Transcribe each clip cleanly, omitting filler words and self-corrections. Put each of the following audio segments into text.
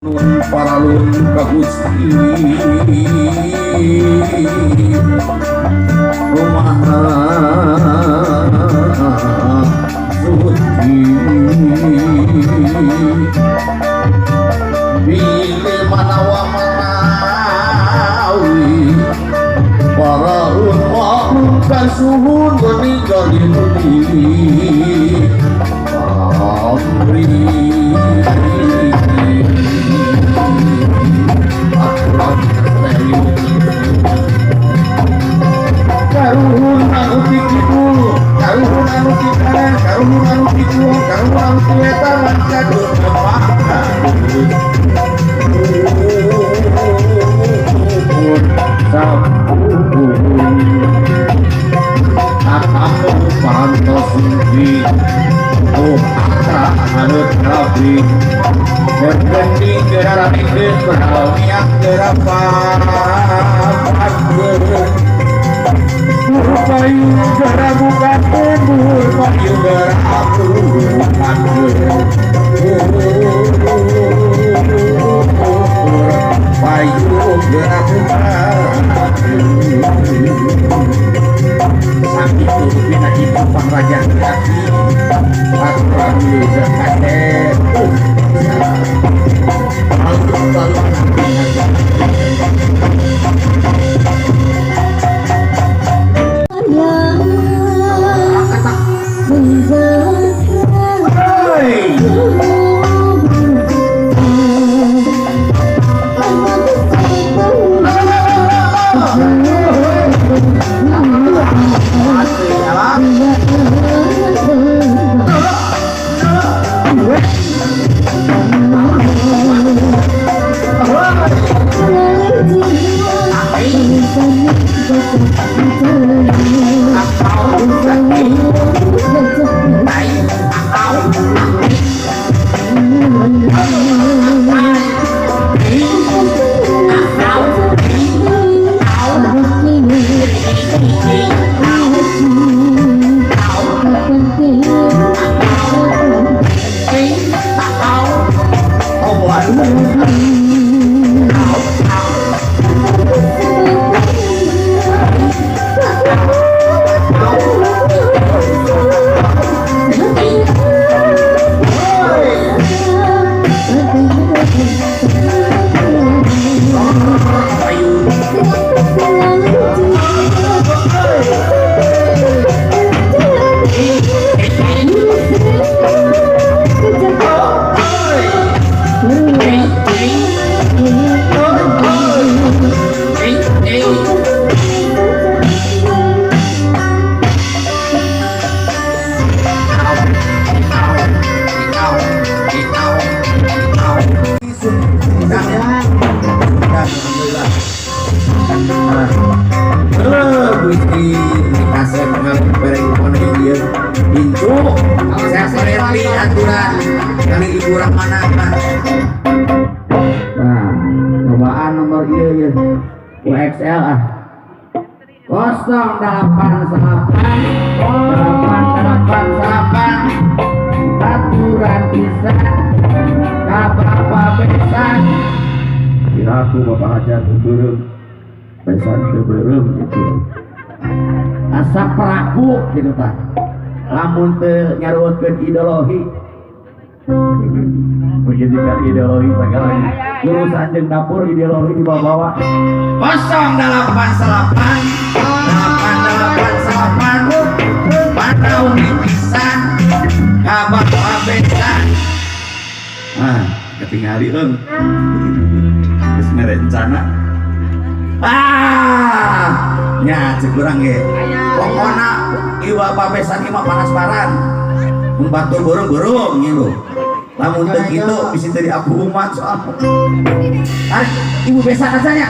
Nun paralun ka Gusti Rumaha suci bilih manawa manawi paralun makhluk kasuhun meninggal di dunia pamrih. Karuhun anu ti kidul, karuhun anu ti kanan, karuhun anu ti kulon, karuhun anu ti wetan, lan kadut nepaka sampun tatamu parantos sungki oh atra anut rapi bergendi geramikeun berhalmiak gerapakeun payung gerabukakeun buhur payung gerabukakeun payung gerabukakeun sakitu rupina ibu pangraja kaki aturan zakate UXL ah 0 8 8 8 8 aturan pisan ka bapak besan kira aku bapak hajar beureum besan teu beureum gitu asa peraku gitu tah lamun teu nyaruweutkeun ideologi begitu kan ideologi segala urusan jeung dapur ideologi dibawa-bawa 0 8 8 8 8 panau pisan ka bapak besan ah ketingali eung geus merencana ah nya ceuk urang ge pokona ieu bapak besan ieu mah panas-paran mun batur beureum-beureum gitu lamun teu kitu bisi teu diaku umat soal tarik ibu besan rasanya.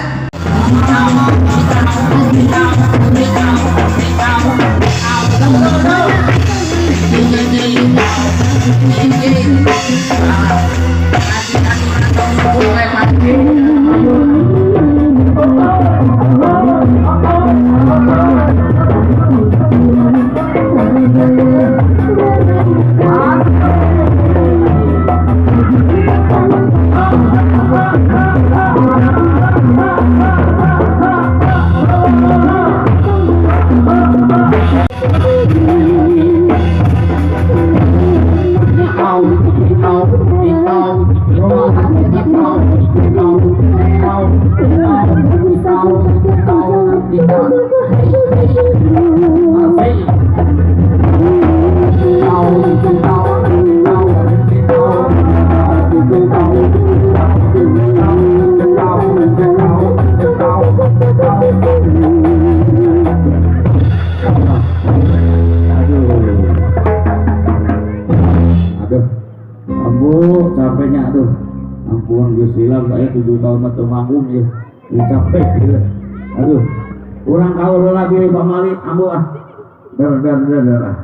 Geus hilap saya 7 tahun mah teu manggung ya. Geus capek gitu. Aduh. Urang kaul heula bilih pamali ambu ah. Dar dar dar dar. Ah.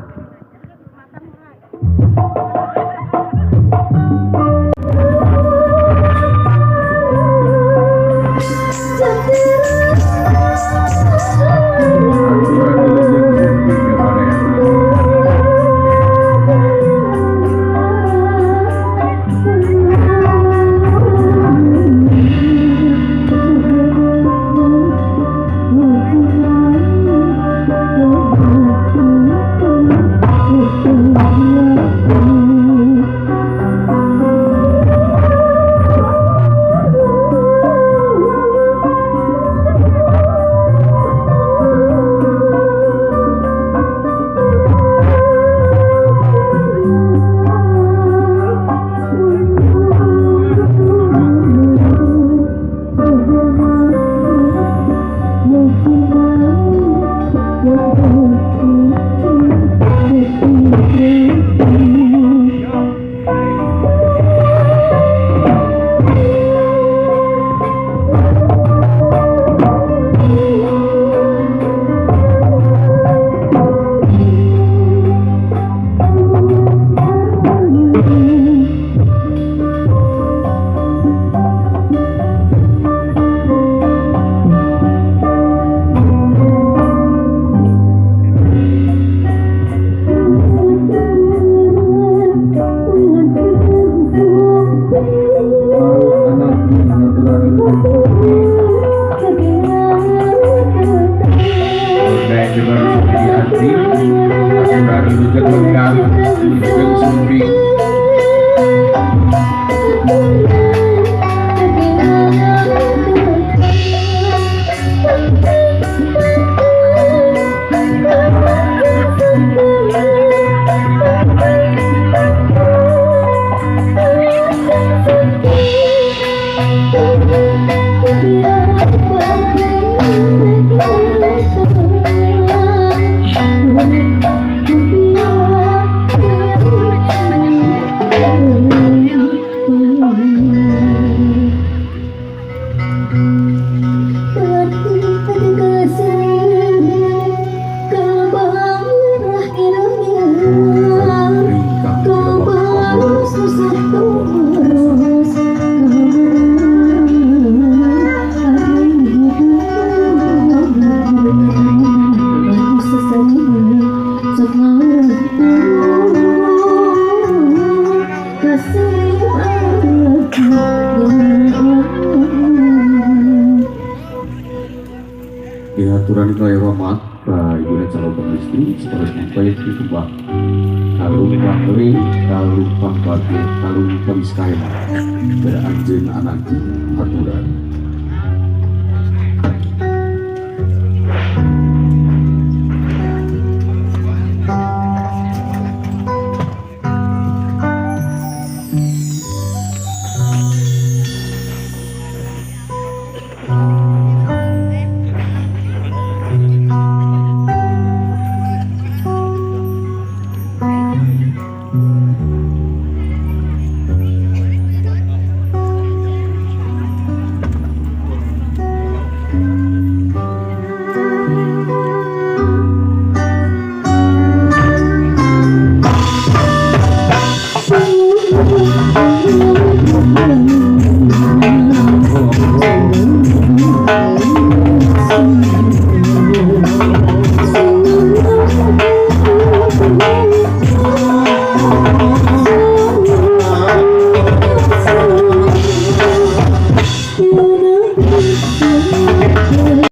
Diaturan kaya hormat ka ibuna calon pengistri sebagai sampai di kembang kalung pangri kalung pangbage kalung pamiskaena pada anjeun anaki aturan.